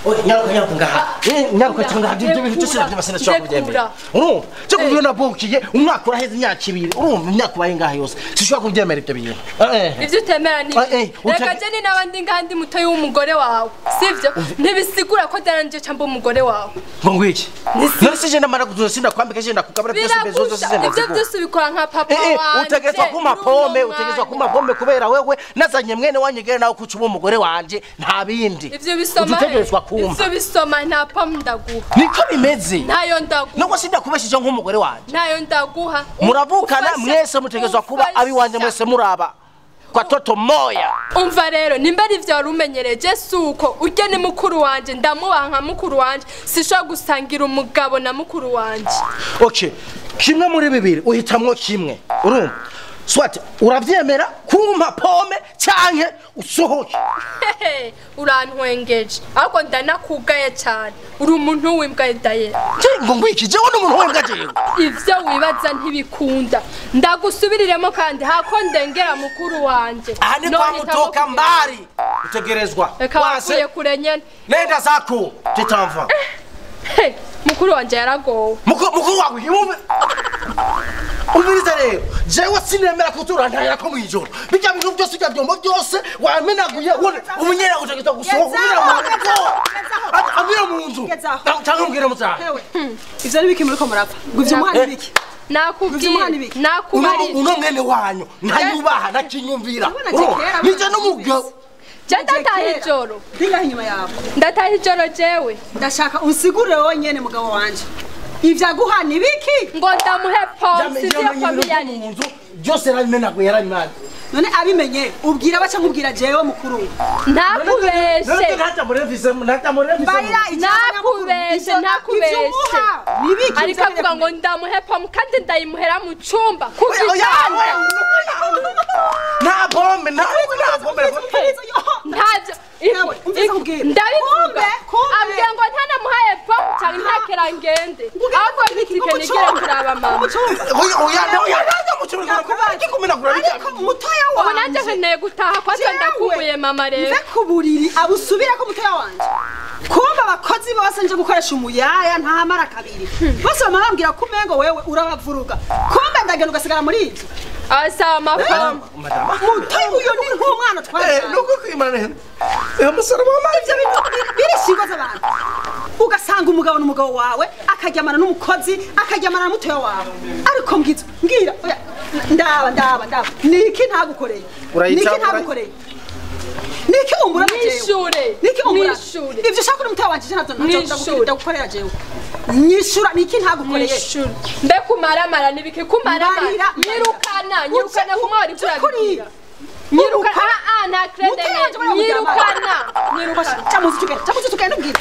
Oya, nyaruka ngaha. Nyaruka ngaha ibyo bintu byose nabyo basina shaka kubyemera. Urumva? Cyo kubyo nabukiye umwaka uraheze imyaka ibiri. Urumva imyaka ubaye ngaha yose. Sishobora kubyemera ibyo bintu. Ibyo utemera ni. Reka je ni nabandi ngandi mutoyi w'umugore wawe. Sivyo? Ntibisigura ko daranje cyangwa umugore wawe. Ngo ngwiki. None se je ndamara kuzoza sindakwambika je ndakugabura byose bezozo size ndazigura. Ibyo byose ubikora nka papa wanje. Utegerezwa kuma pome, utegerezwa kuma pome kubera wewe nazanye mwene wanyegere nawe kuca umugore wanje nta bindi. Ibyo bisoma. Utegerezwa kuma. Ibyo bisoma nta pome ndaguha. Niko bimeze. Ntayo ndaguha. Nubwo sindakubeshije nk'umugore wanje. Ntayo ndaguha. Muravukana mwese mutegerezwa kuba abiwanje mwese muraba. Kwa toto moya. Umva rero nimba ari vyo rumenyereje suko urye ni mukuru wanje ndamubaha nka mukuru wanje sishobora gusangira umugabo na mukuru wanje. Okay, kimwe muri bibiri uhitamwo kimwe. Urumva? Swat uravyemera kumpa pome canke usohoke. Urantwengeje ahubwo ndanakugaye cyane uri umuntu w'imbwa daye. Ngo ngwiki jewe n'umuntu w'imbwa jewe. Ivyo wibaza ntibikunda ndagusubiriremo kandi hako ndengera mukuru wanje. Aha ni kwa mutoka mbari utegerezwa wase kure nyene. Nenda zako titamva. Mukuru wanje yaragowe. Mukuru wawe umviriza rero jewe sinemera kutura ntayera ko mwijoro bijya bintu byose bijya byombo byose wamenaguye umunyera utegeza gusohoka amira mu nzu cyangwa umbwire mutaha. Ivyo ni biki muriko murapfa ngo ivyo muhana biki? Nakubwiye nakubariye uno mwene wanyu ntayubaha nakinyumvira nije n'umugabo. Je ndataha ijoro ndingaho inyuma yawe ndataha ijoro jewe ndashaka unsigurire wowe nyene mugabo wanje ivyaguha ni biki ngo ndamuhe pome sivyo familia ni byose yarabimenaguye yarabimana. None abimenye ubwira baca nkubwira jewe mukuru. Ntakubeshe ntakubeshe ntakubeshe ariko avuga ngo ndamuhe pome kandi ndayimuhera mu cumba ku gitanda. Nta pome nta pome ntavyo ndabivuga ambwira ngo ntanamuhaye pome cyangwa ntakera ngende ahubwo ntitike nigere kuraba mama. Ubu nanjye nkeneye gutaha kwazo ndakumbuye mama rero. Mve ku buriri abusubira ko mutoya wanje. Kumva abakozi bose nje gukoresha umuyaya ntamara kabiri. Bose bama bambwira ko umengo wewe urabavuruga. Kumbe ndagenda ugasigara muri ivyo. Asa mapam. Mutoya uyo ni nk'umwana twari. Nuko kwimana. Umusore mama ivyo bintu birishingo z'abantu. Ugasanga umugabo n'umugabo wawe akaryamana n'umukozi akaryamana na mutoya wawe. Ariko mbwiza mbwira ndaba ndaba ndaba niki ntagukoreye niki ntagukoreye niki umbura jewe niki umbura ivyo ushaka uri mutoya wanje navyo ndagukorera jewe nyishura niki ntagukoreye mbe kumaramara nibiki kumaramara nyirukana nyirukana kumwari kurabira nyirukana nta credit nyirukana nyirukana chamuzi tugenda chamuzi tugenda mbwira